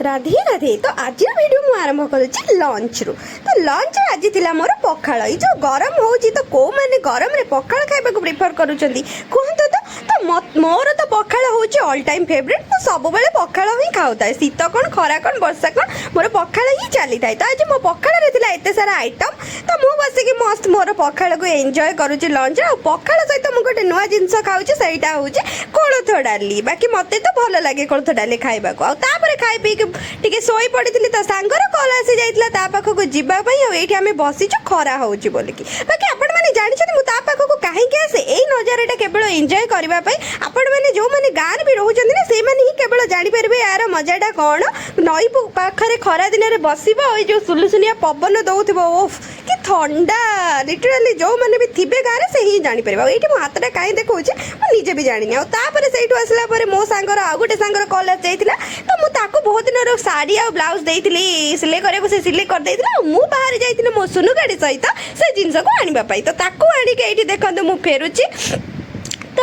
ରାଧେ ରାଧେ। ତ ଆଜିର ଭିଡ଼ିଓ ମୁଁ ଆରମ୍ଭ କରୁଛି ଲଞ୍ଚରୁ। ତ ଲଞ୍ଚରେ ଆଜି ଥିଲା ମୋର ପଖାଳ। ଏଇ ଯେଉଁ ଗରମ ହେଉଛି, ତ କେଉଁମାନେ ଗରମରେ ପଖାଳ ଖାଇବାକୁ ପ୍ରିଫର କରୁଛନ୍ତି କୁହନ୍ତୁ ତ? ତ ମୋର ତ ପଖାଳ ହେଉଛି ଅଲ୍ ଟାଇମ୍ ଫେଭରେଟ୍। ମୁଁ ସବୁବେଳେ ପଖାଳ ହିଁ ଖାଉଥାଏ। ଶୀତ କ'ଣ, ଖରା କ'ଣ, ବର୍ଷା କ'ଣ, ମୋର ପଖାଳ ହିଁ ଚାଲିଥାଏ। ତ ଆଜି ମୋ ପଖାଳରେ ଥିଲା ଏତେ ସାରା ଆଇଟମ୍। ତ ମୁଁ ବସିକି ମସ୍ତ ମୋର ପଖାଳକୁ ଏନ୍ଜୟ କରୁଛି ଲଞ୍ଚରେ। ଆଉ ପଖାଳ ସହିତ ମୁଁ ଗୋଟେ ନୂଆ ଜିନିଷ ଖାଉଛି, ସେଇଟା ହେଉଛି କୋଳଥ ଡାଲି। ବାକି ମୋତେ ତ ଭଲ ଲାଗେ କୋଳଥ ଡାଲି ଖାଇବାକୁ। ଆଉ ତାପରେ ଖାଇ ପିଇକି ଟିକେ ଶୋଇ ପଡ଼ିଥିଲି, ତ ସାଙ୍ଗର କଲ୍ ଆସି ଯାଇଥିଲା ତା ପାଖକୁ ଯିବା ପାଇଁ। ଆଉ ଏଇଠି ଆମେ ବସିଛୁ ଖରା ହେଉଛି ବୋଲିକି। ବାକି ଆପଣମାନେ ଜାଣିଛନ୍ତି ମୁଁ ତା ପାଖକୁ କାହିଁକି ଆସେ? ଏଇ ନଜାରାଟା କେବଳ ଏନ୍ଜୟ କରିବା ପାଇଁ। ଆପଣମାନେ ଯେଉଁମାନେ ଗାଁରେ ବି ରହୁଛନ୍ତି ନା, ସେଇମାନେ ହିଁ କେବଳ ଜାଣିପାରିବେ ଏହାର ମଜାଟା କ'ଣ। ନଈ ପାଖରେ ଖରା ଦିନରେ ବସିବ ଆଉ ଏଇ ଯେଉଁ ସୁଲୁସୁଲିଆ ପବନ ଦଉଥିବ, ଓଫ୍ କି ଥଣ୍ଡା! ଲିଟରାଲି ଯେଉଁମାନେ ବି ଥିବେ ଗାଁରେ, ସେ ହିଁ ଜାଣିପାରିବ। ଆଉ ଏଇଠି ମୋ ହାତଟା କାହିଁ ଦେଖାଉଛି, ମୁଁ ନିଜେ ବି ଜାଣିନି। ଆଉ ତାପରେ ସେଇଠୁ ଆସିଲା ପରେ ମୋ ସାଙ୍ଗର ଆଉ ଗୋଟେ ସାଙ୍ଗର କଲ୍ ଆସିଯାଇଥିଲା। ତ ମୁଁ ତାକୁ ବହୁତ ଦିନର ଶାଢ଼ୀ ଆଉ ବ୍ଲାଉଜ୍ ଦେଇଥିଲି ସିଲେଇ କରିବାକୁ, ସେ ସିଲେଇ କରିଦେଇଥିଲା। ଆଉ ମୁଁ ବାହାରେ ଯାଇଥିଲି ମୋ ସୁନୁ ଗାଡ଼ି ସହିତ ସେ ଜିନିଷକୁ ଆଣିବା ପାଇଁ। ତ ତାକୁ ଆଣିକି ଏଇଠି ଦେଖନ୍ତୁ ମୁଁ ଫେରୁଛି। ତ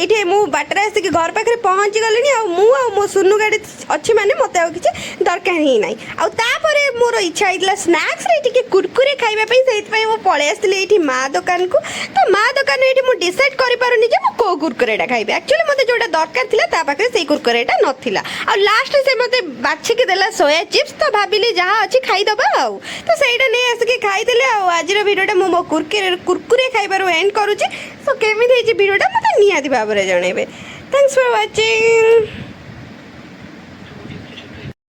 ଏଇଠି ମୁଁ ବାଟରେ ଆସିକି ଘର ପାଖରେ ପହଞ୍ଚି ଗଲିଣି। ଆଉ ମୁଁ ଆଉ ମୋ ସୁନୁ ଗାଡ଼ି ଅଛି ମାନେ ମୋତେ ଆଉ କିଛି ଦରକାର ହିଁ ନାହିଁ। ଆଉ ତାପରେ ମୋର ଇଚ୍ଛା ହେଇଥିଲା ସ୍ନାକ୍ସରେ ଟିକେ କୁରକୁରେ ଖାଇବା ପାଇଁ। ସେଇଥିପାଇଁ ମୁଁ ପଳେଇ ଆସିଥିଲି ଏଇଠି ମା ଦୋକାନକୁ। ତ ମା ଦୋକାନରେ ଏଇଠି ମୁଁ ଡିସାଇଡ଼୍ କରିପାରୁନି ଯେ ମୁଁ କେଉଁ କୁରକୁରେଟା ଖାଇବି। ଆକ୍ଚୁଆଲି ମୋତେ ଯେଉଁଟା ଦରକାର ଥିଲା, ତା ପାଖରେ ସେଇ କୁରକୁରେଟା ନଥିଲା। ଆଉ ଲାଷ୍ଟରେ ସେ ମୋତେ ବାଛିକି ଦେଲା ସୋୟା ଚିପ୍ସ। ତ ଭାବିଲି ଯାହା ଅଛି ଖାଇଦେବା। ଆଉ ତ ସେଇଟା ନେଇ ଆସିକି ଖାଇଦେଲେ। ଆଉ ଆଜିର ଭିଡ଼ିଓଟା ମୁଁ ମୋ କୁରକୁରେ କୁରକୁରେ ଖାଇବାରୁ ଏଣ୍ଡ କରୁଛି। ସୋ କେମିତି ହେଇଛି ଭିଡ଼ିଓଟା, ମୋତେ ନିହାତି ଭାବରେ ଜଣେଇବେ। Thanks for watching.